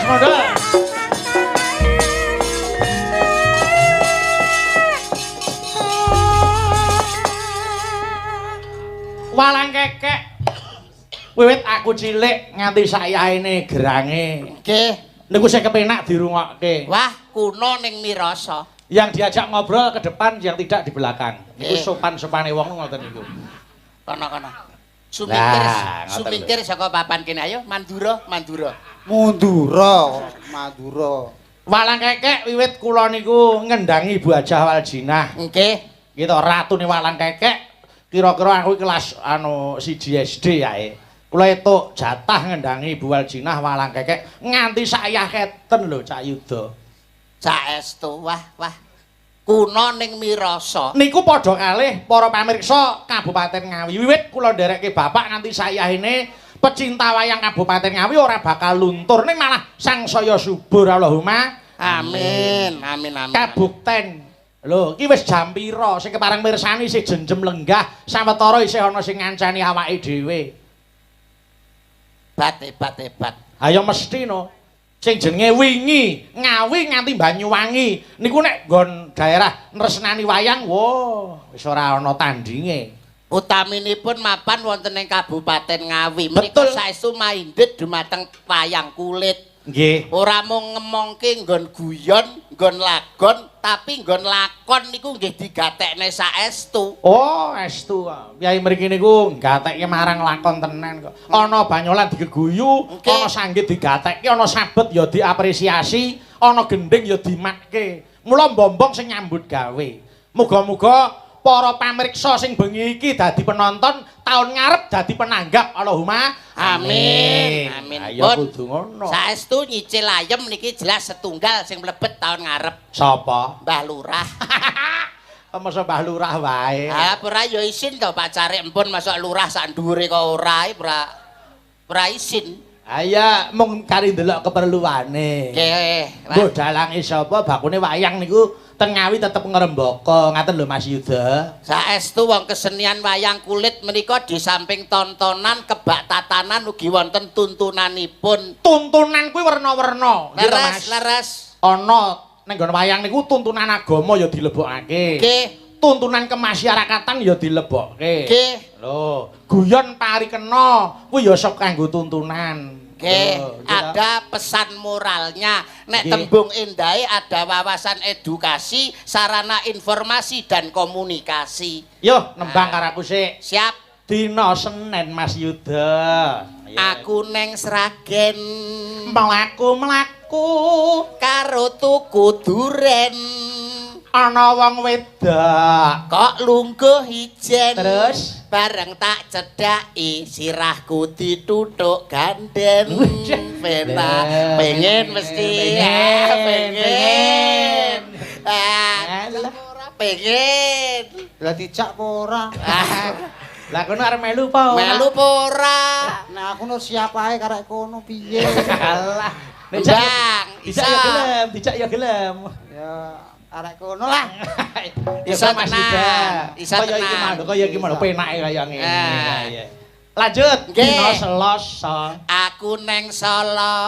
Mondol. Walang kekek. Wiwit aku cilik nganti sayaene gerange. Nggih. Niku sing kepenak dirungokke. Wah, kuno ning mirasa. Yang diajak ngobrol ke depan, yang tidak di belakang. Niku Nggih. sopan-sopane wong ngoten niku. Kono-kono. Sumingkir, Lah, ngoten sumingkir saka papan kene ayo Mandura, Mandura. Mundura, Madura. Walang kekek wiwit kula niku ngendangi Ibu Hajah Waljinah. Nggih. Gitu ratune walang kekek kira-kira aku kelas anu 1 SD yae. Kula entuk jatah ngendangi Ibu Waljinah walang kekek nganti sayah keten lho Cak Yuda. Saestu, wah, wah. Kuno ning mirasa. Niku padha kalih para pamirsa Kabupaten Ngawi. Wiwit kula nderekke bapak nganti sayahene pecinta wayang Kabupaten Ngawi ora bakal luntur ning malah sangsaya subur Allahumma Amin, amin, amin. Kabukten. Lho, iki wis jam pira? Sing kepareng mirsani isih jenjem lenggah, sawetara isih ana sing ngancani awake dhewe. Hebat, hebat, hebat. Ayo mesti no. Sing jenenge wingi, Ngawi nganti Banyuwangi. Niku nek nggon daerah nresnani wayang, wah, wis ora ana tandinge. Utaminipun mapan wonten ing Kabupaten Ngawi. Menika Betul. saestu maindhit dumateng wayang kulit. Nggih. Ora mung ngemongke nggon guyon, nggon lagon, tapi nggon lakon niku nggih digatekne saestu. Oh, estu. Kyai mriki niku nggatekke marang lakon tenan kok. Ana banyolan digeguyu, Nggih. ana sanggit digatekke, ana sabet ya diapresiasi, ana gendhing ya dimatke. Mula mbombong sing nyambut gawe. Muga-muga para pamirsa sing bengi iki dadi penonton, taun ngarep dadi penanggap. Allahumma Amin. Amin. Ayo Pun. kudu ngono. Saestu nyicil ayem niki jelas setunggal sing mlebet taun ngarep. Sapa? Mbah Lurah. Masa Mbah Lurah wae. Ah, ora ya isin to pacare empun masuk lurah sak dhuwure kok ora ora isin. Ayo mung kari ndelok keperluane. Nggih. Mbok dalange sapa bakune wayang niku teng Ngawi tetep ngrembaka. Ngaten lho Mas Yuda. Saestu wong kesenian wayang kulit menika di samping tontonan kebak tatanan ugi wonten tuntunanipun. Tuntunan kuwi werna-werna. Nggih to, Leres, Mas. leres. Ana ning nggon wayang niku tuntunan agama ya dilebokake. Nggih, Tuntunan kemasyarakatan ya dilebokke. nggih. Lho, guyon parikena kuwi ya sok kanggo tuntunan. Nggih, Lho, nggih to? ada pesan moralnya. Nek Nggih. tembung endahe ada wawasan edukasi, sarana informasi dan komunikasi. Yo nembang karo aku sik. Siap. Dina Senin Mas Yuda. Ayo. Aku neng Sragen mlaku-mlaku karo tuku duren. Ana wong wedok. Kok lungguh ijen. Terus? Bareng tak cedhaki sirahku dituthuk ganden. Pena Lah, pengen mesti pengen, pengen. pengen. Ah, Alah. ora pengen. Lah dijak apa ora? Ah, Lah kono arep melu apa ora? melu apa ora? Nah aku nur siap ae karek kono piye. Alah. Nek Bang, dijak ya gelem, dijak ya gelem. Ya arek kono lah. Iso Mas tenan, Yuda. iso Kaya iki tenan. mau, kaya iki mau penake kaya ngene. Ah. Iya. Lanjut, Nggih. dina Selasa. Aku neng Solo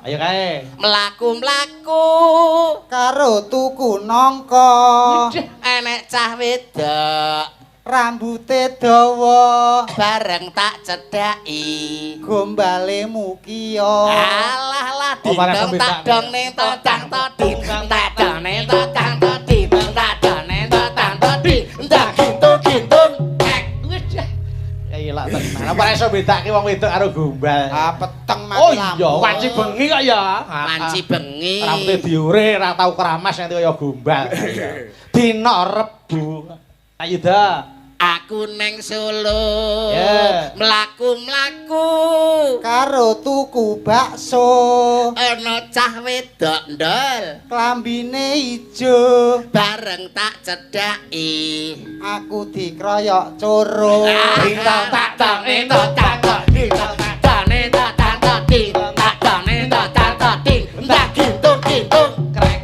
Ayo kae. mlaku-mlaku Karo tuku nangka, enek cah wedok rambute dawa, bareng tak cedhaki. gombale mukiya. Alah lah Oh, barang ding tak sampe dong ning totang todi tak dong ning totang todi tak dong ning totang todi ndak gintung gintung Ek. Ya iya tenan. Apa ora iso bedake wong wedok karo gombal? Ah peteng mati Oh lampu. iya, wanci bengi kok ya. Wanci bengi. Rambute diure ora tau keramas nanti kaya gombal. Dina Rebo. Ayo da. Aku neng Solo Yeah. mlaku-mlaku Karo tuku bakso, ana cah wedok ndol klambine ijo, bareng tak cedhaki. aku dikroyok coro. Dina tak tak ning tak tak tak ning tak tak tak ding tak tak ning tak tak tak ding tak gintung gintung Krek.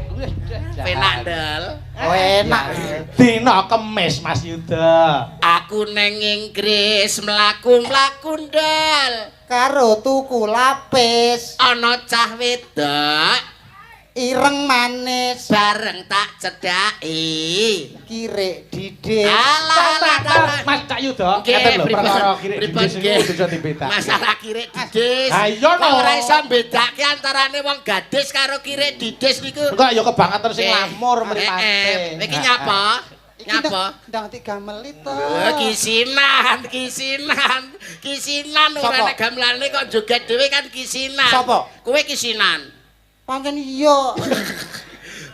Penak ndel. Oh, enak. Dina Kemis Mas Yuda. Aku neng Inggris mlaku-mlaku ndel. Karo tuku lapis. Ana cah wedok ireng manis. Bareng tak cedhaki. Kirik didis. Alah alah. Mas Cak Yuda, ngeten lho perkara kirik didis iku kudu iso dibedakake. Masalah kirik didis. Ha iya no. Ora iso mbedakake antarane wong gadis karo kirik didis niku. Enggak ya kebangetan sing lamur mripate. Iki nyapa? Nyapa? Ndang digameli to. Kisinan, kisinan. Kisinan ora nek gamelane kok joget dhewe kan kisinan. Sapa? Kowe kisinan. Pancen iya.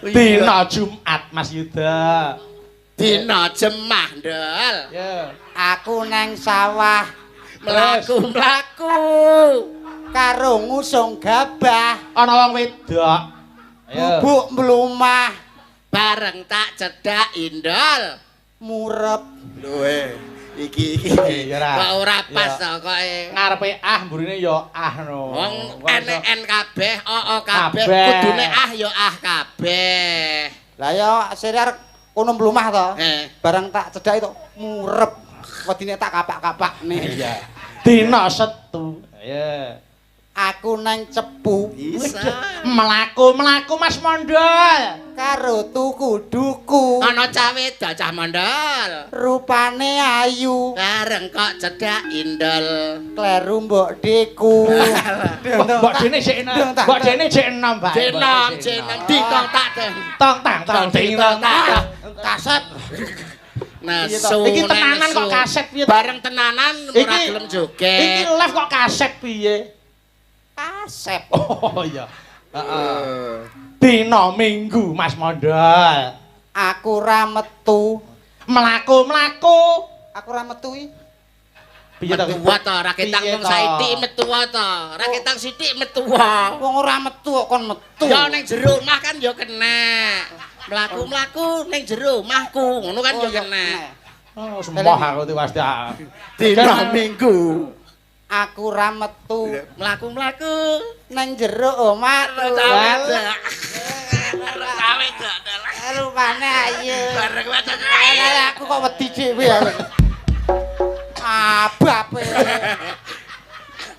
Dina Jumat Mas Yuda. Dina Jemah, Ndol. Ya. Aku nang sawah mlaku-mlaku karo ngusung gabah. Ana wong wedok. Bubuk mlumah bareng tak cedhak Ndol. Murep. Lho iki kok ora pas to koke. Ngarepe ah mburine ya ah no. Wong NN kabeh, OO kabeh, kudune ah ya ah kabeh. Lah ya sire arep kono mlumah to. Bareng tak cedhaki to murep. Wedine tak kapak-kapakne. Iya. Dina Setu. Iya. Aku nang Cepu. Mlaku-mlaku Mas Mondol. Karo tuku duku. Ana cah wedok cah Mondol. Rupane ayu. Bareng kok cedhak Indol. Kleru mbok deku. Mbok dene sik enom. Mbok dene sik enom, Pak. Sik enom, sik enom. Ditong tak tong tang tong ding tong tak. Kaset. Nesu. Iki tenanan kok kaset piye? Bareng tenanan ora gelem joget. Iki live kok kaset piye? Kasep. Oh iya. Heeh. Dina Minggu Mas Mondol. Aku ra metu. Mlaku-mlaku. Aku ra metu iki. Piye to? Metu to, ra ketang wong saithik metu to. Ra ketang sithik metu. Wong ora metu kok kon metu. Ya ning jero omah kan ya kena. Mlaku-mlaku ning jero omahku, ngono kan ya kena. Oh, sempoh aku tiwas Dina Minggu. Aku ra metu. Mlaku-mlaku nang jero omahku. Rupane ayu. Bareng waca. Aku kok wedi dhewe. Abape.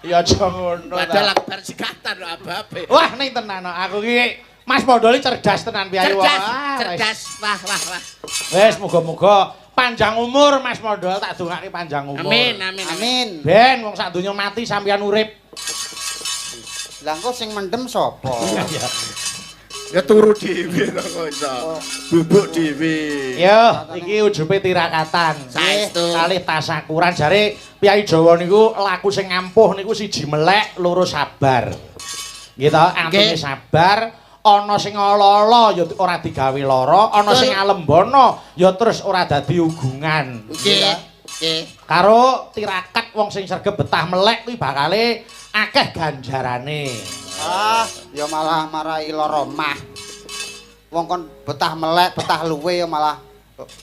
Ya aja ngono. Padahal aku bar sikatan kok abape. Wah, ning tenan aku iki Mas Mondol cerdas tenan piye wae. Cerdas, wah wah wah. Wis muga-muga panjang umur Mas Mondol, tak dongake panjang umur. Amin amin amin. Ben wong sak donya mati sampeyan urip. Lah engko sing mendem sapa? Ya turu dhewe to kok iso. Bubuk dhewe. Yo, iki ujube tirakatan. Saestu. Kalih tasakuran jare piyai Jawa niku laku sing ampuh niku siji melek, loro sabar. Nggih to, antine sabar. Ana sing ala-ala ya ora digawe lara, ana sing alembana ya terus ora dadi ugungan. Nggih, nggih. Karo tirakat wong sing sregep betah melek kuwi bakale akeh ganjarane. Ah, ya malah marai lara mah. Wong kon betah melek, betah luwe ya malah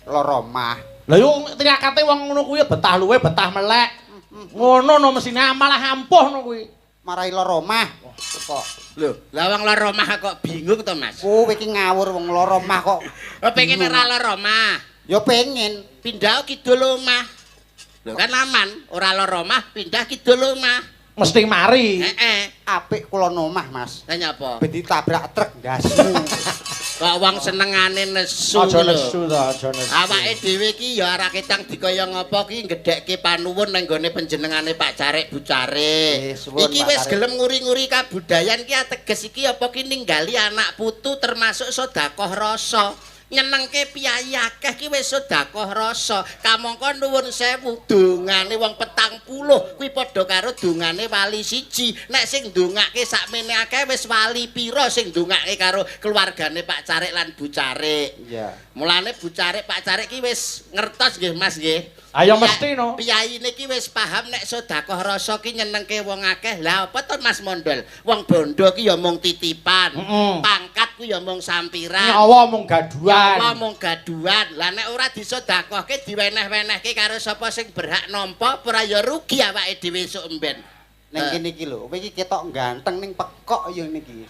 lara mah. Lah yo tirakate wong ngono kuwi betah luwe, betah melek. Ngono no mesine malah ampuh no kuwi. Marai lara mah. Kok lho, lah wong lara mah kok bingung to, Mas? Kowe iki ngawur wong lara mah kok. Oh, pengen ora lara mah. Ya pengen. Pindah kidul omah. Lho kan aman, ora lara mah pindah kidul omah. Mesti mari. Heeh. Apik kula omah, Mas. Lah nyapa? Ben ditabrak truk ndasmu. Kok wong senengane nesu. Aja nesu to, aja nesu. Awake dhewe iki ya ora ketang dikaya ngapa ki ngedhekke panuwun nang nggone panjenengane Pak Carik Bu Carik. Iki wis gelem nguri-nguri kabudayan ki ateges iki apa ki ninggali anak putu termasuk sedekah rasa. Nyenengke piyayi akeh ki wis sedekah rasa. Kamangka nuwun sewu dongane wong 40 kuwi padha karo dongane wali siji. Nek sing ndongake sakmene akeh wis wali pira sing ndongake karo keluargane Pak Carik lan Bu Carik. Iya. Mulane Bu Carik Pak Carik ki wis ngertos nggih Mas nggih. Ayo mesti no. Piyayine ki wis paham nek sedekah rasa ki nyenengke wong akeh. Lah apa to Mas Mondol? Wong bondo ki ya mung titipan. Pangkat ku ya mung sampiran. Nyawa mung gaduhan. Nyawa mung gaduhan. Lah nek ora disedekahke diweneh-wenehke karo sapa sing berhak nampa ora ya rugi awake dhewe esuk mben. Ning kene iki lho, kowe iki ketok ganteng ning pekok ya niki.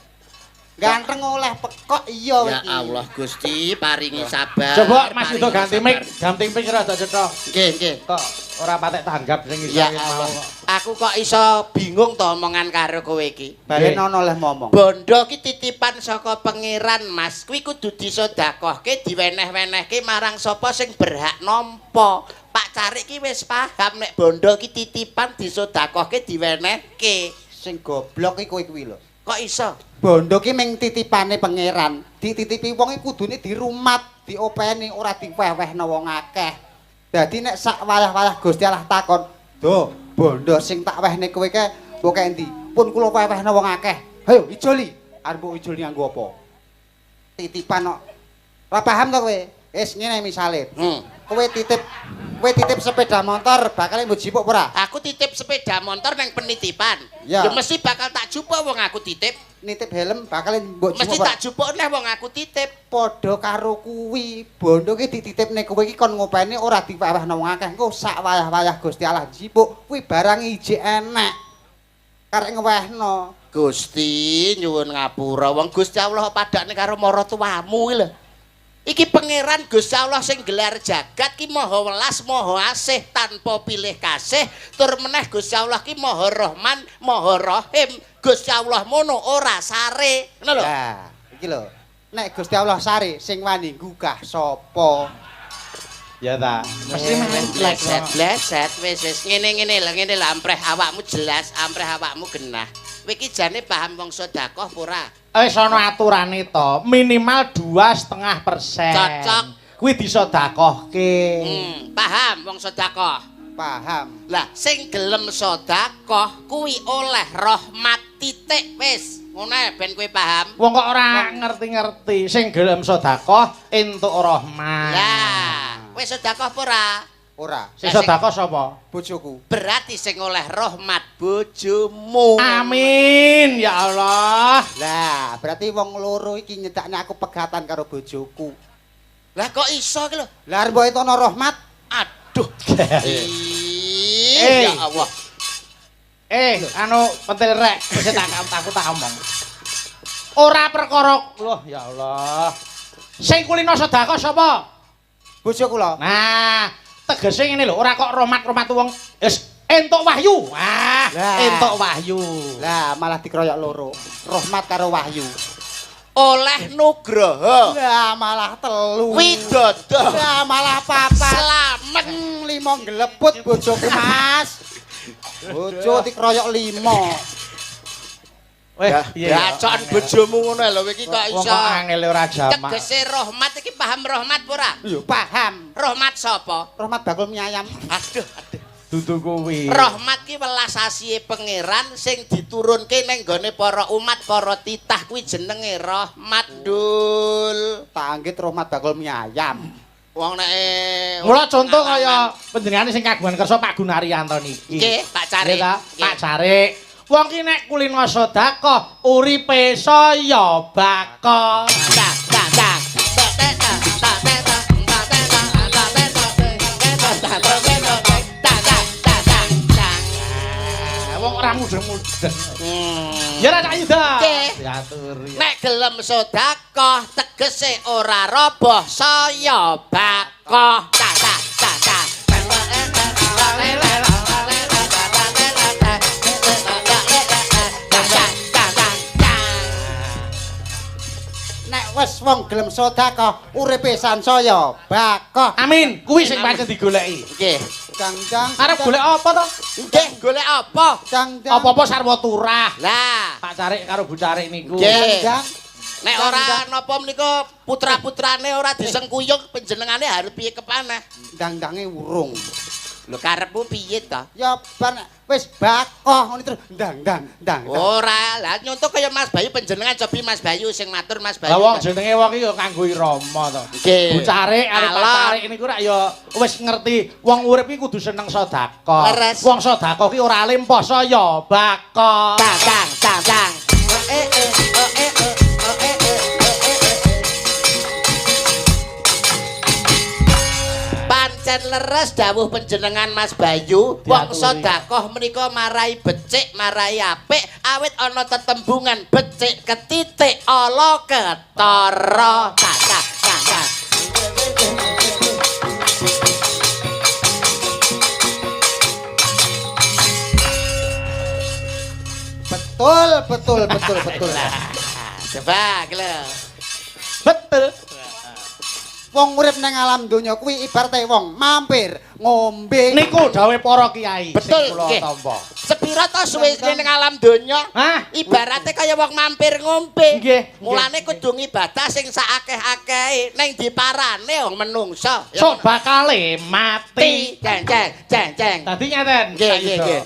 Ganteng oleh pekok iya Ya iki. Allah Gusti, paringi sabar. Coba Mas Yudo ganti sabar. mic, ganti mic rada cetha. Nggih, nggih. Kok ora patek tanggap sing iso Ya mau Allah. kok. Aku kok iso bingung to omongan karo kowe iki. Balen ono oleh ngomong. Bondo ki titipan saka pangeran, Mas. Kuwi kudu disedekahke, diweneh-wenehke marang sapa sing berhak nampa. Pak Carik ki wis paham nek bondo ki titipan disedekahke, diwenehke. Sing goblok iki kowe kuwi lho. Kok iso? Bondo ki ming titipane pangeran. Dititipi wong iki kudune dirumat, diopeni, ora diweh-wehno wong akeh. Dadi nek sak wayah-wayah Gusti Allah takon, "Do, bondo sing tak wehne kowe ke mbok endi?" Pun kula weh-wehno wong akeh. Hayo ijoli. Arep mbok ijoli nganggo apa? Titipan kok. Ora paham to kowe? Wis ngene misale. Kowe titip sepeda motor bakal mbok jipuk ora? Aku titip sepeda motor nang penitipan. Ya. Ya mesti bakal tak jupuk wong aku titip. Nitip helm bakal mbok Mesti jupuk ora? tak jupuk neh wong aku titip. Padha karo kuwi, bondo ki dititipne kowe iki kon ngopeni ora diwewehno wong akeh. Engko sak wayah-wayah Gusti Allah njipuk, kuwi barang ijik enek. Karek ngewehno. Gusti nyuwun ngapura, wong Gusti Allah padakne karo maratuwamu iki lho. Iki pangeran Gusti Allah sing gelar jagat ki maha welas, maha asih tanpa pilih kasih, tur meneh Gusti Allah ki maha Rahman, maha Rahim. Gusti Allah mono ora sare. Ngono lho. Lah, iki lho. Nek Gusti Allah sare, sing wani nggugah sapa? Ya ta. Mesti Bleset, bleset, wis wis ngene-ngene lho, ngene lho ampreh awakmu jelas, ampreh awakmu genah. Kowe iki jane paham wong sedekah apa ora? Wis ana aturane to, minimal 2,5%. Cocok. Kuwi disedekahke. Paham wong sedekah. Paham. Lah sing gelem sedekah kuwi oleh rahmat titik wis. Ngono ae ben kowe paham. Wong kok ora ngerti-ngerti sing gelem sedekah entuk rahmat. Lah, kowe sedekah apa ora? Ora. Sing sedekah sapa? Bojoku. Berarti sing oleh rahmat bojomu. Amin ya Allah. Lah, berarti wong loro iki nyedakne aku pegatan karo bojoku. Lah kok iso ki lho? Lah arep mbok etono rahmat? Aduh. Eh. Ya Allah. Anu pentil rek, wis tak aku tak omong. Ora perkara, loh ya Allah. Sing kulino sedekah sapa? Bojo kula. Nah, tegese ngene lho, ora kok rahmat-rahmat wong wis entuk wahyu. Ah, entuk wahyu. Lah, malah dikeroyok loro. Rahmat karo wahyu. Oleh nugroho. Lah, malah telu. Widodo. Lah, malah papat. Slamet. Limo ngleput bojoku, Mas. Bojo dikeroyok limo. Weh, piye? Gacokan bojomu ngono lho iki kok Wong iso. kok angel ora jamak. Tegese rahmat iki paham rahmat apa ora? Iya, paham. Rahmat sapa? Rahmat bakul mie ayam. Aduh, aduh. Dudu kuwi. Rahmat ki welas asihe pangeran sing diturunke ning gone para umat, para titah kuwi jenenge rahmat, Dul. Tak anggit rahmat bakul mie ayam. Wong nek Mula contoh kaya panjenengane sing kagungan kersa Pak Gunaryanto niki. Nggih, Pak Carik. Pak Carik. Wong ki nek kulino sedekah uripe saya bako. Ta ta ta. Ta ta ta ta ta ta ta ta ta ta ta ta ta ta ta ta ta ta. Wong ora mudeng-mudeng. Ya ora Cak Yuda. Diaturi. Nek gelem sedekah tegese ora roboh saya bakoh. Ta ta ta ta. Nek wis wong gelem sedekah uripe sansaya bakoh. Amin. Kuwi sing pancen digoleki. Nggih. Cang-cang. Arep golek apa to? Nggih, golek apa? Cang-cang. Apa-apa sarwa turah. Lah, Pak Carik karo Bu Carik niku. Nggih. Cang-cang. Nek ora napa menika putra-putrane ora disengkuyung panjenengane harus piye kepaneh. Dang-dange urung. Lho karepmu piye to? Ya ban wis bakoh ngono terus ndang-ndang ndang. Ora, lah nyontoh kaya Mas Bayu panjenengan cobi Mas Bayu sing matur Mas Bayu. Lah wong jenenge wong iki ya kanggo irama to. Nggih. Bu Carik arep Pak Alon. Carik niku rak ya wis ngerti wong urip iki kudu seneng sedekah. Leres. Wong sedekah ki ora lempoh saya bakoh. Tang tang tang tang. Eh eh oh eh oh oh eh eh oh eh eh. Pancen leres dawuh panjenengan Mas Bayu, wong Diaturi. sedekah menika marai becik, marai apik, Awit ana tetembungan becik ketitik ala ketara. Ta ta ta ta. Betul, betul, betul, betul. Coba iki lho. Betul. Wong urip nang alam donya kuwi ibarate wong mampir ngombe. Niku dawuhe para kiai. Betul, sing kula nggih. tampa. Sepira to suwe ning alam donya? Hah? Ibarate kaya wong mampir ngombe. Nggih. Mulane kudu ngibadah sing saakeh-akehe ning diparane wong menungso. Ya Sok bakale mati. ceng ceng ceng ceng. Dadi ngaten. Nggih, nggih, nggih.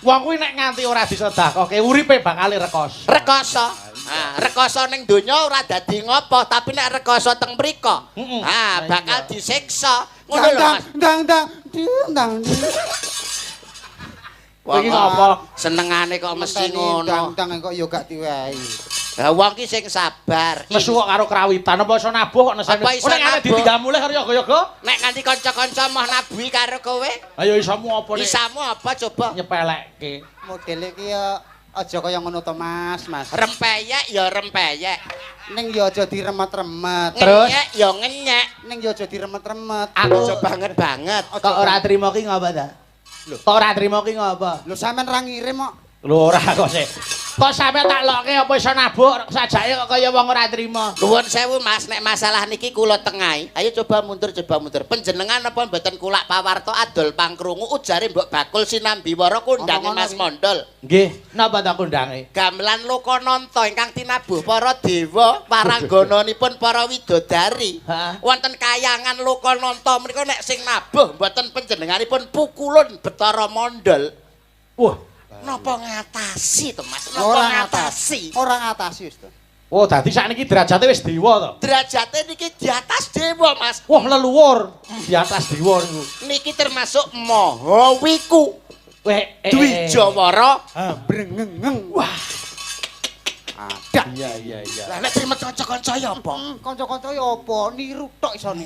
Wong kuwi nek nganti ora disedekahke uripe bakale rekoso. Rekoso. Ah, rekoso ning donya ora dadi ngopo, tapi nek rekoso teng mriko, ah bakal disiksa. Ngono lho, Mas. Ndang ndang ndang. Iki ngopo? Senengane kok mesti ngono. Ndang kok ya gak diwehi. Lah wong ki sing sabar. Nesu kok karo krawitan apa iso nabuh kok nesane. Apa iso Nek nganti nabuh? ditinggal mulih karo yoga-yoga. Nek nganti kanca-kanca moh nabuhi karo kowe, Ayo isomu apa nek isamu apa coba? nyepelekke. Modele iki ya aja kaya ngono to, Mas, Mas. Rempeyek ya rempeyek. Ning ya aja diremet-remet. Terus? Ngenyek ya ngenyek. Ning ya aja diremet-remet. Aku Aja banget banget. kok ora trimo ki ngopo ta? Kok ora trimo ki ngopo? Lho sampean ra ngirim kok. Lho ora kok sik. Kok sampe tak lokke apa iso nabuk sajake kok kaya wong ora trimo. Nuwun sewu Mas, nek masalah niki kula tengahi. Ayo coba mundur, coba mundur. Panjenengan napa mboten kulak pawarta adol pangkrungu ujare mbok bakul sinambi wara kondange Mas Mondol. Nggih, napa ta kondange? Gamelan Lokananta ingkang tinabuh para dewa, waranggananipun para widodari. Wonten kayangan Lokananta menika nek sing nabuh mboten panjenenganipun pukulun Betara Mondol. Wah, Napa ngatasi to Mas? Napa Ora ngatasi? Ora ngatasi wis to. oh dadi sakniki derajate wis dewa to. Derajate niki di atas dewa Mas. Wah, leluhur di atas dewa niku. Niki termasuk Maha Wiku. Weh, Dwijawara. Brengengeng. Wah. Ada. Iya, iya, iya. Lah nek trimo kanca-kanca ya apa? Kanca-kanca ya apa niru tok isone.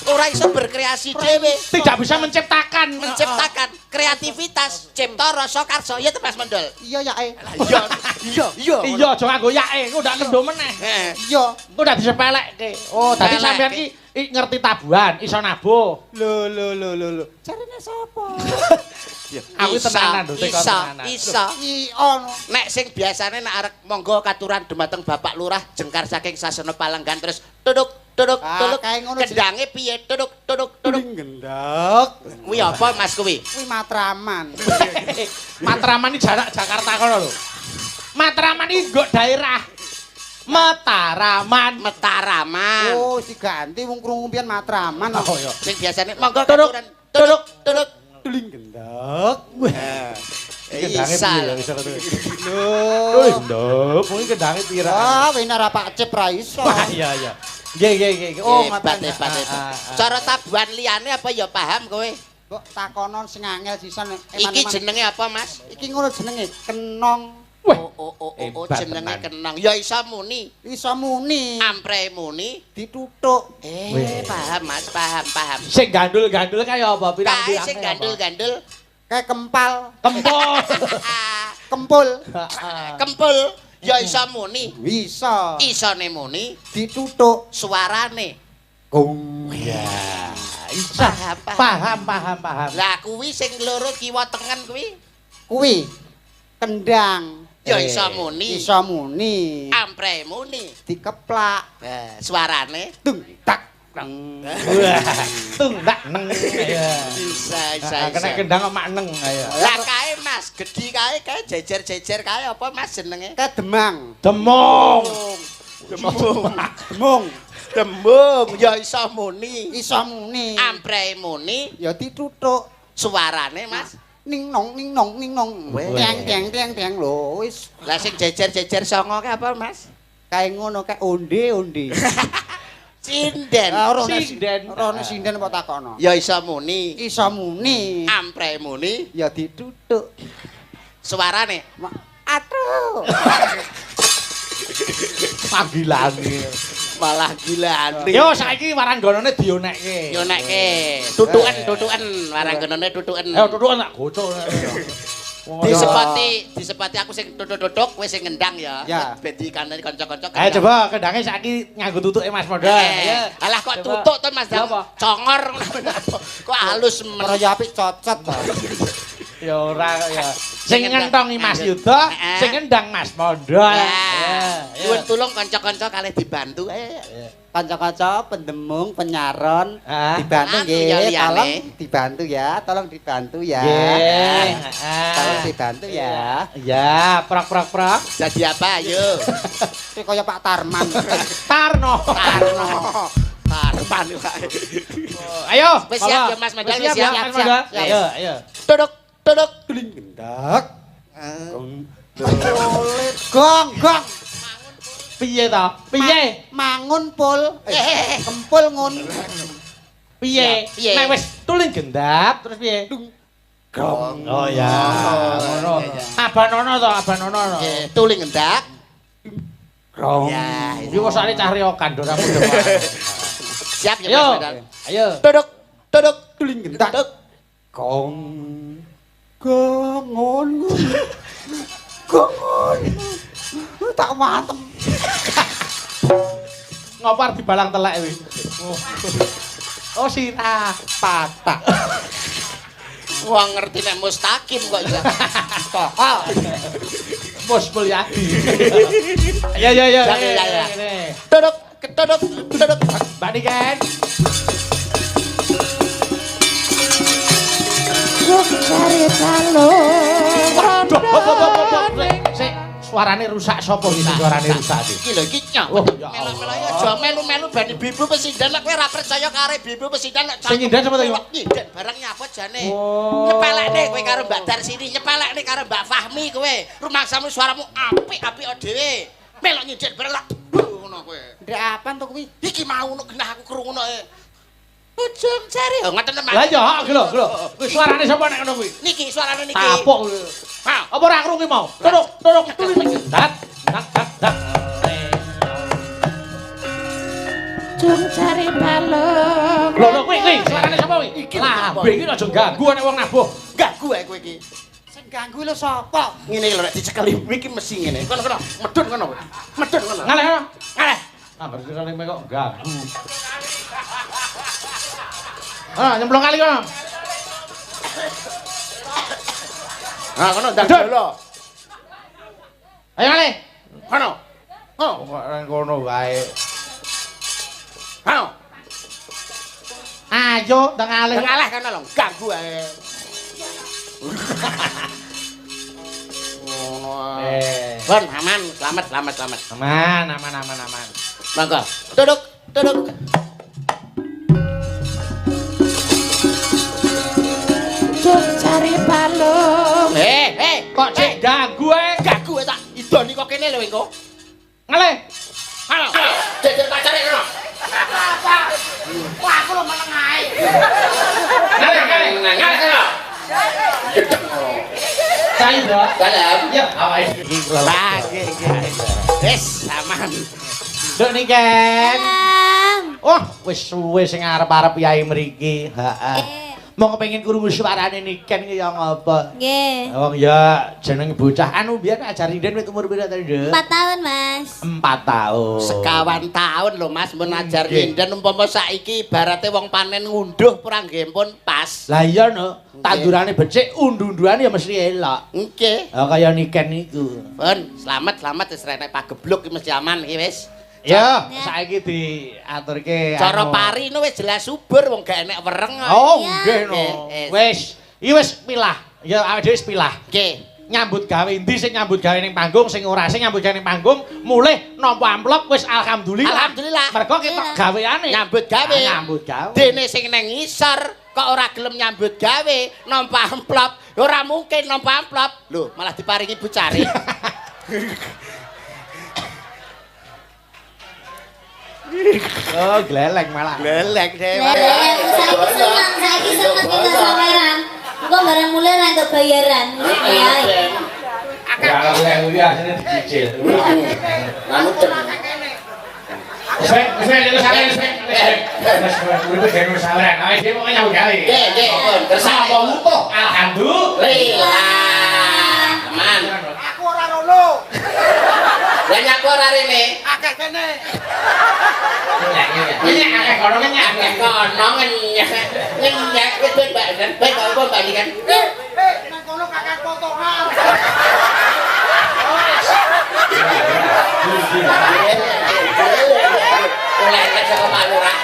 Ora iso berkreasi dhewe. Tidak bisa menciptakan, Menciptakan kreativitas, cipta rasa karsa. Iya to Mas Mendol? Iya ya e. Iya, iya, iya. Iya, aja nganggo yake, engko ndak kendo meneh. Heeh. Iya. Engko ndak disepelekke. Oh, dadi sampean ki ngerti tabuhan, iso nabuh. Lho lho lho lho lho. Jarine sapa? Aku tenanan lho, teko tenanan. Iso. Iya no. Nek sing biasane nek arek monggo katuran dumateng Bapak Lurah jengkar saking sasana Palenggan terus tuduk tuduk tuduk. Kendange piye? Tuduk tuduk tuduk. Gendhok. Kuwi apa Mas kuwi? Kuwi Matraman. Matraman iki jarak Jakarta kono lho. Matraman iki nggo daerah Mataraman. Mataraman. Oh, diganti wong krungu pian Matraman. Oh iya. Sing biasane monggo Tuduk katuran tuduk tuduk. Tuling gendhok. Kendange piye ya iso ketemu. Lho. Gendhok, kuwi kendange pira? Ah, wena ra Pak Cip ra iso. Wah, iya iya. Nggih nggih nggih. Oh, hebat hebat hebat. Cara tabuhan liyane apa ya paham kowe? Mbok takonon sing angel sisan. Iki jenenge apa, Mas? Iki ngono jenenge kenong. Wah. Oh oh oh oh jenenge kenong. Ya iso muni. Iso muni. Ampre muni dituthuk. Paham Mas, paham, paham. Sing gandul-gandul kaya apa pirang-pirang? Kae sing gandul-gandul kayak kempal. Kempul. Kempul. Kempul ya iso muni. Bisa. Isone muni dituthuk suarane. Gong. Ya, iso. Paham, paham, paham. Lah kuwi sing loro kiwa tengen kuwi? Kuwi kendang. Ya iso muni. Iso muni. Ampre muni. Dikeplak. Suarane tung tak neng. Tung tak neng. Bisa, bisa. Kena kendang kok mak neng ayo. Lah kae Mas, gedhi kae kae jejer-jejer kae apa Mas jenenge? Kae demang. Demung. Demung. Demung. Demung ya iso muni. Iso muni. Ampre muni ya dituthuk. Suarane Mas. Ning nong ning nong ning nong. Tiang tiang tiang tiang lho wis. Lah sing jejer-jejer songo kae apa Mas? Kae ngono kae onde-onde. Sinden. Sinden. Ora sinden apa takono. Ya iso muni. Iso muni. Ampre muni ya dituthuk. Suarane aduh. Panggilane. Malah gilane. Yo saiki warangganane dionekke. Yonekke. Tutuken, tutuken, warangganane tutuken. Ayo tutuken tak gocok. Disepati aku sing tutuk-tutuk, kowe sing ngendang ya. Ben dikandani kanca-kanca. Ayo coba kendange saiki nganggo tutuke Mas Mondol. Alah kok tutuk to Mas Dang. Congor kok halus men. Ora ya apik cocot to. Ya ora kok ya. Sing ngentongi Mas Yuda, sing ngendang Mas Mondol. Nyuwun tulung kanca-kanca kalih dibantu. Kanca-kanca pendemung, penyaron dibantu nggih, tolong dibantu ya, tolong dibantu ya. Nggih. Tolong dibantu ya. Ya, prok-prok-prok. Jadi apa ayo? Iki kaya Pak Tarman. Tarno. Tarno. Tarman wae. Ayo, wis siap ya Mas Mondol, wis siap. Ayo, ayo. Duduk, duduk. Keling gendak. Gong, gong. Piye ta? Piye? Mangun pul. Kempul ngun. Piye? Nek wis tuling gendap terus piye? Gong. Oh ya, ngono. Abanono to, abanono. Nggih, tuling gendak. Gong. Ya, iki kok sakne cah riokan ora padha. Siap ya Mas Medal. Ayo. Duduk, duduk, tuling gendak. Gong. Gongon. Gongon. Tak watem. Ngopo arep dibalang telek kuwi? Oh, sirah patah. Wong ngerti nek mustaqim kok iso. Tokol. Mus Mulyadi. Ya ya ya. Duduk, duduk, duduk. Mbak Niken. Cari calon. Sik, suarane rusak sapa iki suarane rusak iki? Iki lho iki nyok. Melu-melu aja melu-melu ben ibu pesinden lek kowe ora percaya karo ibu pesinden lek sing nyinden sapa to iki? Nyinden barang nyapa jane. Nyepelekne kowe karo Mbak Darsini, nyepelekne karo Mbak Fahmi kowe. Rumangsamu suaramu apik-apik dhewe. Melok nyinden barang lak ngono kowe. Ndek apan to kuwi? Iki mau ngono genah aku krungu ngono. Ujung jari. Oh ngoten teman. Lah ya hak lho, lho. Kuwi suarane sapa nek ngono kuwi? Niki suarane niki. Tapuk. Ha, apa ora krungu mau? Turuk, turuk, tulik. Dat, dat, dat, dat. Ujung jari balung. Lho, lho kuwi, kuwi suarane sapa kuwi? Iki lambe iki aja ganggu nek wong nabuh. Ganggu ae kowe iki. Sing ganggu lho sapa? Ngene lho nek dicekeli iki mesti ngene. Kono kono, medun kono. Medun kono. Ngaleh kono. Ngaleh. Ah, bersirane kok ganggu. Ah, nyemplung kali kono. Ah, kono ndang dolo. Ayo ngalih. Kono. Oh, kok kono wae. Kono. Ayo ndang ngalih. Ndang ngalih kono lho, ganggu ae. Ngono. Bon, aman, selamat, selamat, selamat. Aman, aman, aman, aman. Monggo. Duduk, duduk. Cari balung. Kok cek ganggu ae? Ganggu tak idoni kok kene lho engko. Ngalih. Halo. Jejer pacare kono. Apa? Wah, aku lho meneng ae. Ngalih, ngalih, ngalih kono. Sayu, Dok. Dalam. Ya, awake iki. Lah, nggih, nggih. Wis aman. Nduk Niken. Oh, wis suwe sing arep-arep yai mriki. Heeh. Mau kepengin krungu suarane Niken ki ya ngapa? Nggih. Wong ya jeneng bocah anu biyen ajar inden wit umur pira ta, Nduk? 4 tahun, Mas. 4 tahun. Sekawan tahun lho, Mas, mun ajar inden umpama saiki ibarate wong panen ngunduh ora nggih pun pas. Lah iya no, tandurane becik, undu-unduane ya mesti elok. Nggih. Oh kaya Niken niku. Pun, selamat, selamat wis renek pagebluk iki mesti aman iki wis. Ya, saiki diaturke cara pari no wis jelas subur wong gak enek wereng. Oh, nggih no. Wis, iki wis pilah. Ya awake dhewe wis pilah. Nggih. Nyambut gawe endi sing nyambut gawe ning panggung, sing ora sing nyambut gawe ning panggung, mulih nampa amplop wis alhamdulillah. Alhamdulillah. Mergo ketok gaweane. Nyambut gawe. Nyambut gawe. Dene sing nang ngisor kok ora gelem nyambut gawe, nampa amplop, ora mungkin nampa amplop. Lho, malah diparingi Bu Cari. Oh, gleleng malah. Gleleng dhewe. Saiki seneng, saiki seneng iki saweran. Engko barang mulai ra entuk bayaran. Ya. Ya, kuwi asline dicicil. Anu Wis, wis, wis, wis, uripe dhewe saweran. Awake dhewe pokoke nyambut gawe. Nggih, nggih, pun. Kersane utuh. Alhamdulillah. ora rene? Akeh kene. Ngenyek akeh kono ngenyek. Akeh kono ngenyek. Ngenyek wis ben Mbak Ben, ben kok apa Mbak Niken? Eh, nang kono kakek potongan. Oleh nek saka Pak Lurah.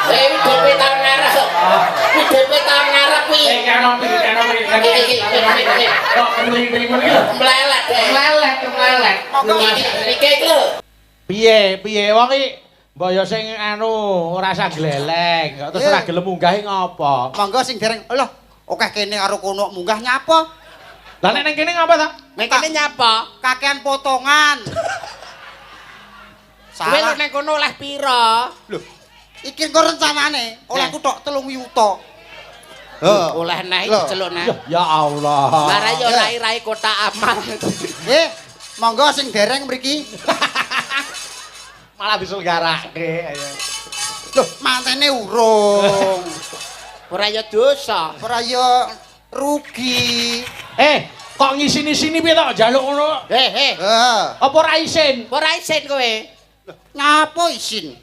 Eh, DP tahun ngarep. Kuwi DP tahun ngarep kuwi. Eh, kano iki, kano iki, kano Iki iki iki. Kok mling-mling iki lho. Melelet. Melelet, melelet. Iki iki iki lho. Piye, piye wong iki mbok yo sing anu ora usah gleleng, kok terus ora gelem munggahi ngopo? Monggo sing dereng. Lho, akeh kene karo kono munggah nyapa? Lah nek ning kene ngapa ta? Nek kene nyapa? Kakean potongan. Kowe lho Salah. ning kono oleh pira? Lho, iki engko rencanane oleh aku tok 3 yuta. Heh. Oleh neh Lho. diceluk neh. Ya Allah. Lah yo rai-rai kotak amal. Eh, monggo sing dereng mriki. Malah diselenggarake. Ayo. Lho, mantene urung. Ora yo dosa. Ora yo rugi. Eh, kok ngisini-sini piye to njaluk ngono? Heh heh. Heh. Apa ora isin? Ora isin kowe. Ngapa isin?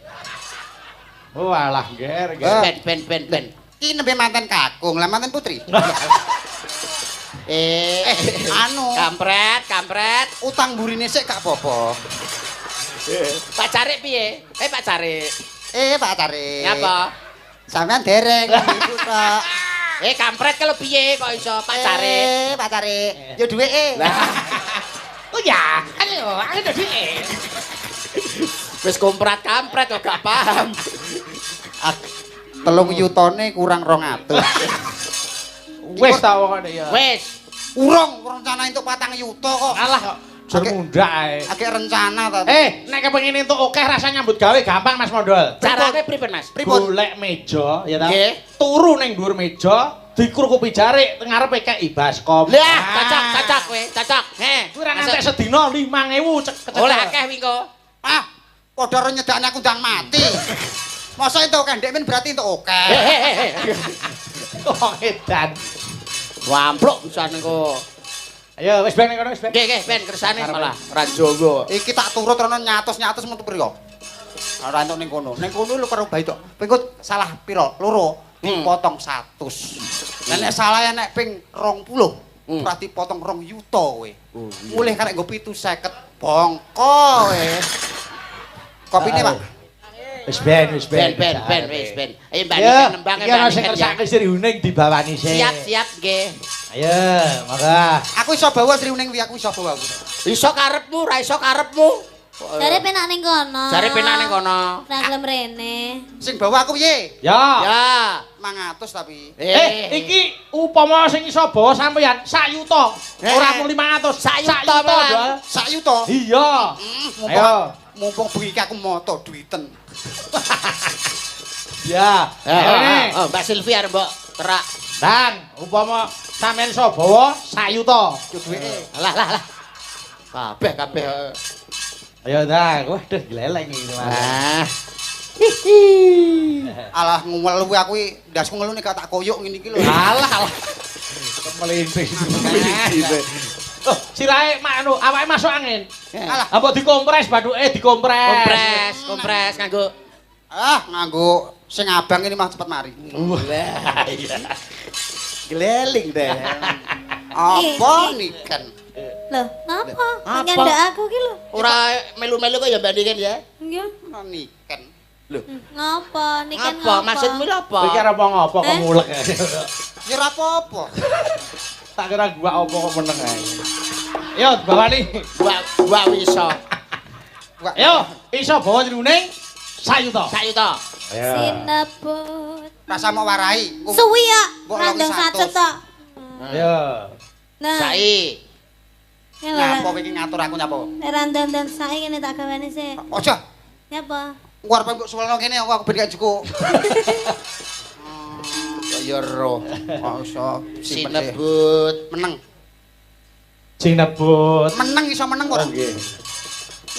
Oh alah, ger, ger. Eh. Ben ben ben ben. Iki nembe manten kakung, lah manten putri. Eh, Anu, kampret, kampret. utang burine sik gak apa-apa. Pak Carik piye? Eh Pak Carik. Eh, Pak Tarik. Nyapa? Sampean dereng iku tok. Eh kampret kalau piye kok iso Pak Carik? Eh, Pak Tarik. Yo duweke. Oh ya, ayo, aku dadi. Wis komprat kampret kok gak paham. 3 yutane kurang 200. Wis ta pokokne ya. Wis, Urung rencana entuk 4 yuta kok. Alah kok jur mundak ae. Akeh rencana ta. Eh, nek kepengin entuk akeh rasa nyambut gawe gampang Mas Mondol. carane pripun Mas? Pripun? Golek meja, ya ta? Nggih. Turu ning dhuwur meja, dikrukupi jarik teng ngarepe kei baskom. Lah, cocok, cocok kowe, cocok. Heh. Kuwi ora ngantek sedina 5000 cek kecekel. Oleh akeh wi engko. Ah, padha ro nyedakne aku ndang mati. Masa entuk akeh ndek men berarti entuk akeh. Heh heh heh. Wong edan. Wamplok pisan engko. Ayo wis ben ning kono wis ben. Nggih, nggih, ben kersane malah ora Jawa. Iki tak turut rono nyatus-nyatus metu piro? Ora entuk ning kono. Ning kono lho karo bayi tok. Ping salah piro? Loro. Dipotong 100. Lah nek salah ya nek ping 20, ora dipotong 2 yuta kowe. Mulih karek nggo 750 bongko kowe. Kopine, Pak. Wis ben, wis Ben ben. ben ben wis ben. Ayo Mbak Ayo, Niken nembang iki Mbak ana sing Niken ya. kersake Sri Huning dibawani sik. Siap siap nggih. Ayo, monggo. Aku iso bawa Sri Huning kuwi, aku iso bawa. Iso karepmu, ora iso karepmu. Jare penak ning kono. Jare penak ning kono. Ora gelem rene. Sing bawa aku piye? Ya. Ya. 500 tapi. Eh, iki upama sing iso bawa sampeyan sak yuta. Eh. Ora mung 500, Sak yuta malah. Dol. Sak yuta. Iya. Mumpung Ayo. mumpung bengi iki aku moto duiten. Ya. Ayo nih. Oh, Mbak Silvi arep mbok terak. Dan upama sampeyan iso bawa sak yuta. Yo duweke. Lah lah lah. Kabeh kabeh. Ayo dah, waduh gleleng iki Mas. Ah. Alah ngelu aku iki ndasku ngelu nek gak tak koyok ngene iki lho. Alah alah. Melinting. Oh, sirahe mak anu awake masuk angin. Alah. Apa dikompres bathuke dikompres. Kompres, kompres nganggo. Ah, nganggo sing abang ini mah cepet mari. Lah iya. Gleling deh. Apa niken? Loh, ngapa? Apa? Nyandak aku ki lho. Ora melu-melu kok ya Mbak Niken ya. Nggih. Niken. Lho. Ngapa? Niken Apa maksudmu lho apa? Kowe iki arep ngopo kok Eh? mulek. Ya ora apa-apa. Tak kira gua opo kok meneng ae. Yo bawani. Gua iso. Wah, Yo, iso bawa jruning sak yuta. Sak yuta. Sinebut. Rasa mau warai. Suwi ya, Mbok randang longi satu tok. Yo. Nah, Sai. ya Nyapa kowe iki ngatur aku nyapa? Nek randang sae ngene tak gawane sik. Aja. Nyapa? Engko arep mbok suwelno kene aku aku ben gak cukup. Ya roh. Kok iso simpen sih. Sinebut. Meneng. Sinebut. Meneng iso meneng ora? Nggih.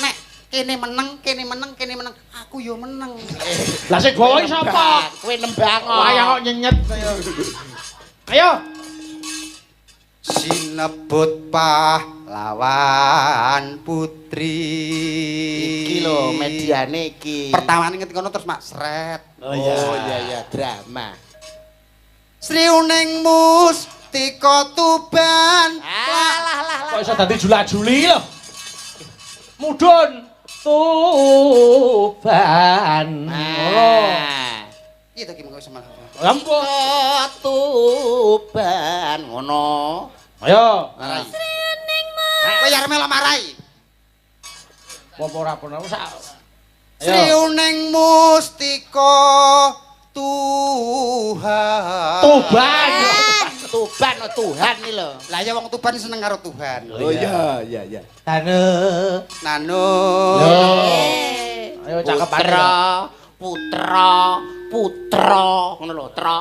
Nek kene meneng, kene meneng, kene meneng, aku yo meneng. Lah sing gawa iki sapa? Kowe nembang kok. Wayang kok nyenyet. Ayo. Sinebut pahlawan. Lawan putri. Iki lho mediane iki. Pertamane ngerti kono terus mak sret. Oh iya. Oh iya iya drama. Sriuning Mustika Tuban. Alah lah lah. Kok iso dadi jula-juli lho. Mudhun Tuban. Ngono. Ah. Iya to ki mengko iso malah. Ampun. Tuban ngono. Ayo. Ah. Kowe arep melok marai. Apa ora bener sak. Ayo. Sriuning Mustika Tuhan. Tuban. Tuban oh, Tuhan iki lho. Lah ya wong Tuban seneng karo Tuhan. Oh iya iya iya. Tane. Nano. Yo. Ayo cakepane. Putra, putra, putra ngono lho, tra.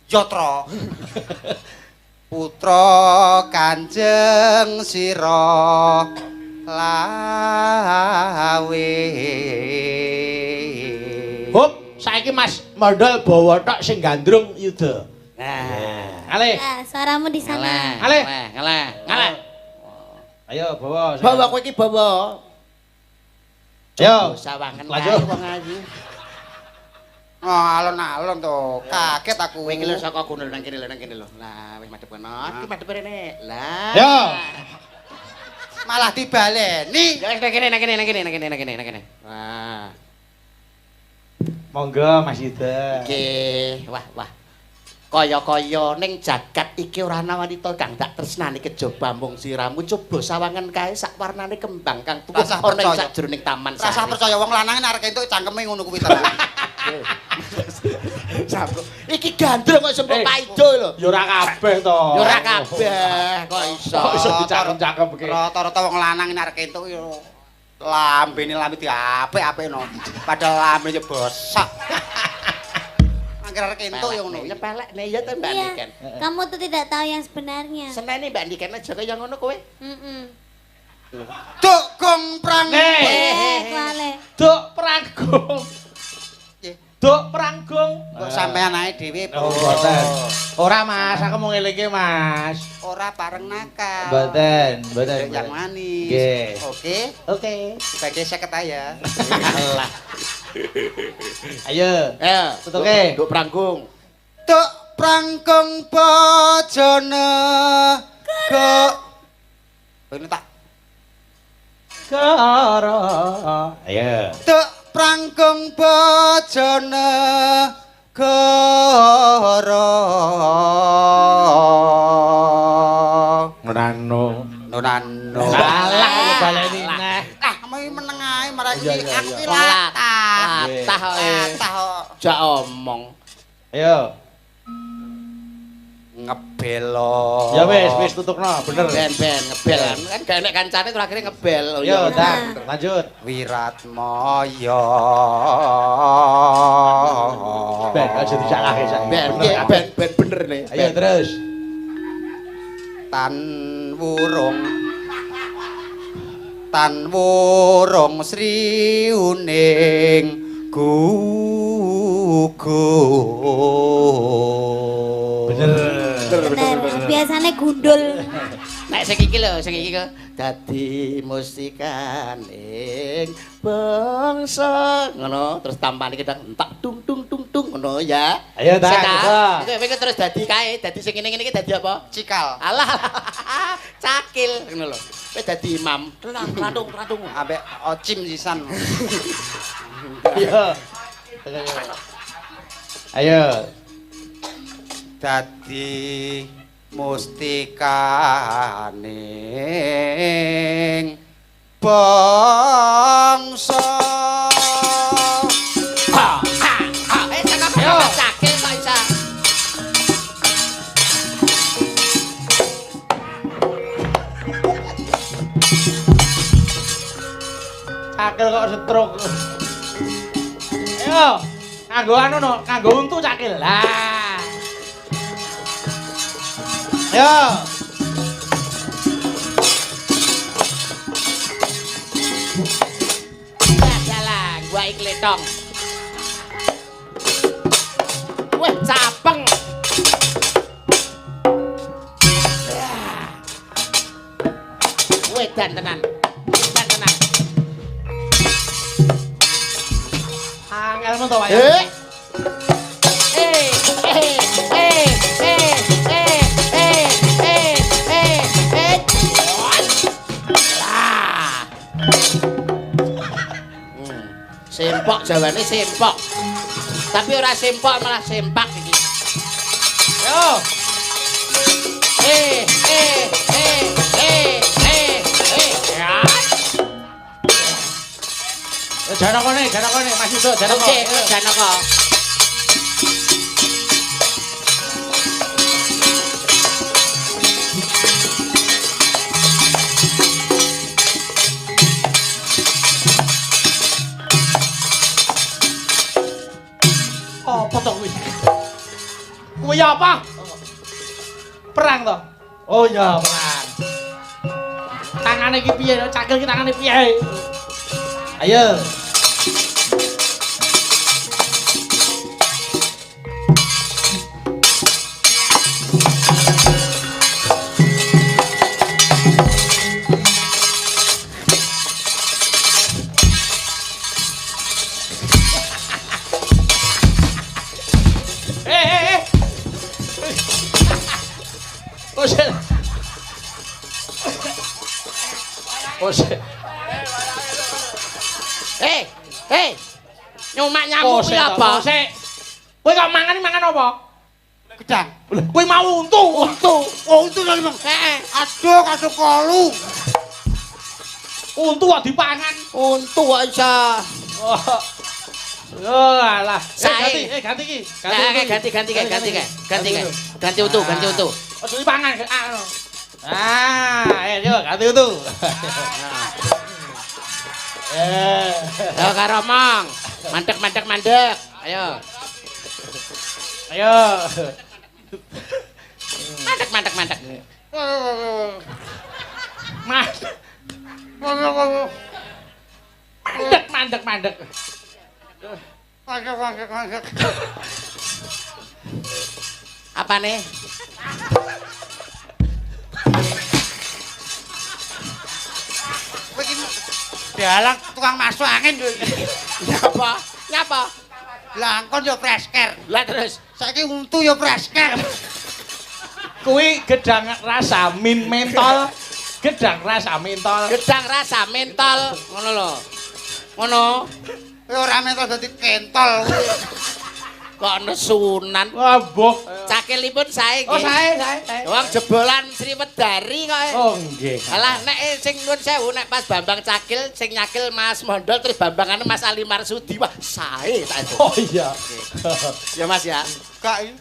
Yatra. Putra Kanjeng Sira Lawe. Hop, saiki Mas Mondol bawa tok sing gandrung Yuda. Nah, Ale. Nah, suaramu di sana. Ale. Ngalah, ngalah. Ayo bawa. Bawa kowe iki bawa. Ayo. Sawangan Lanjut. kae wong ayu. Oh, alon-alon to. Kaget aku. Kowe iki lho saka kono nang kene lho nang kene lho. Lah wis madhep kono. Iki madhep rene. Lah. Yo. Malah dibaleni. Ya wis nang kene nang kene nang kene nang kene nang kene nang kene. Wah. Monggo Mas Yuda. Iki wah wah. Kaya-kaya ning jagat iki ora ana wanita kang tak tresnani kejaba mung siramu coba sawangan kae sak warnane kembang kang tuwuh Rasah ana ing percaya. sajroning taman Rasah sari. percaya wong lanang nek arek entuk cangkeme ngono kuwi terus. Iki gandrung kok sembok Eh. paido lho. Ya ora kabeh to. Ya ora kabeh kok iso. Kok iso dicangkem-cangkem iki. Rata-rata wong lanang nek arek entuk yo lambene lambe diapik-apikno. Padahal lambene yo bosok. Angger arek entuk yo ngono. Nyepelekne ya ta Mbak Iya. Niken. Kamu tuh tidak tahu yang sebenarnya. Seneni Mbak Niken aja kaya ngono kowe. Heeh. Duk gong prang. Nih. Eh, kuale. Duk pranggung. Piye? Duk pranggung. Kok sampean ae dhewe. Oh, mboten. Ora Mas, aku mau ngelingke Mas. Ora pareng nakal. Mboten, mboten. Yang manis. Nggih. Oke, Oke. sebagai seket aja. Alah. Ayo. Eh, Tutuke. Duk pranggung. Duk prangkong bojone ke ini tak Kara. Ayo. Duk prangkong bojone goro. Nano. Nonano. Salah aku baleni neh. Ah, mau meneng ae marang Iya, iki iya, aku iya. ki latah. Latah kowe. Latah kok. Jak omong. Ayo. Ngebelo. Ya wis, wis tutukno, bener. Ben-ben ngebel kan gak enek kancane terus akhirnya ngebel. Oh Yo, iya. dah, lanjut. Wiratmaya. Ben, aja disalahke saiki. Ben, Bener kabeh. ben ben bener nih. Ayo terus. Tan wurung tan wurung sri uning gugur. Bener. Bener. Biasanya gundul. Nek sing iki lho, sing iki kok dadi musikaning bangsa ngono terus tampane kita entak tung tung tung tung ngono ya. Ayo, tak, Sik, ta. kita. Iku iku terus dadi kae, dadi sing ngene-ngene iki dadi apa? Cikal. Alah, cakil ngono lho. Kowe dadi imam. Tratung tratung. Ambek ocim sisan. Ayo. Ayo. Dadi mustikaning bangsa. Ha ha ha. Eh cakep Ayo. cakil kok isa. Cakil kok stroke. Ayo, nganggo anu no, nganggo untu cakil. Lah. Ayo. Dalang, gua ikletong. Wah, capeng. Wah, Edan tenan. Edan tenan. Angel men to, Pak. Eh. Eh, eh, eh, eh, eh, eh, eh, eh, eh. Lah. Sempok jawane sempok. Tapi ora sempok malah sempak iki. Yo. Eh, eh, eh, eh, eh, eh. Ya. Janakone, janakone Mas Yudo, janaka. Oke, Janaka. Apa to kuwi? Kuwi apa? Perang to? Oh iya, perang. Tangane iki piye? Cakil iki tangane piye? Ayo. Eh, eh, eh. Oh, sik. Oh, sik. Eh, eh. Nyumak nyamuk Oh, kuwi sik, apa? oh, sik. Kowe kok mangan mangan apa? Gedang. Kowe mau untu. Untu. Oh, untu lho, Bang. Heeh. Aduh, aduh kolu. Untu kok dipangan. Untu kok iso. Oh. Oh, alah. Eh, Sae. ganti, eh ganti iki. Ganti, untu iki. ganti, ganti, ganti, ganti, ganti, ganti utuh, ganti utuh. Ojo dipangan. Ah, no. Ah, ayo ganti untu. Eh. Ayo karo omong. Mandek, mandek, mandek. Ayo. Ayo. Mandek, mandek, mandek. Mas. Mandek, mandek, mandek. Mandek, mandek, mandek. Apa nih? Kowe iki dalang tukang masuk angin lho iki. Nyapa? Nyapa? Lah angkon yo fresker. Lah terus. Saiki untu yo fresker. Kuwi gedang rasa min mentol. Gedang rasa mentol. Gedang rasa mentol, ngono lho. Ngono. Kowe ora mentol dadi kentol kuwi. Kok nesunan. Wah, mbok. Cakilipun sae Oh, nggih. sae, sae, sae. Wong jebolan Sriwedari kok. Oh, nggih. Alah nek sing nuwun sewu nek pas Bambang Cakil sing nyakil Mas Mondol terus Bambangane Mas Ali Marsudi wah sae tak itu. Oh iya. Ya Mas ya. Gak iki.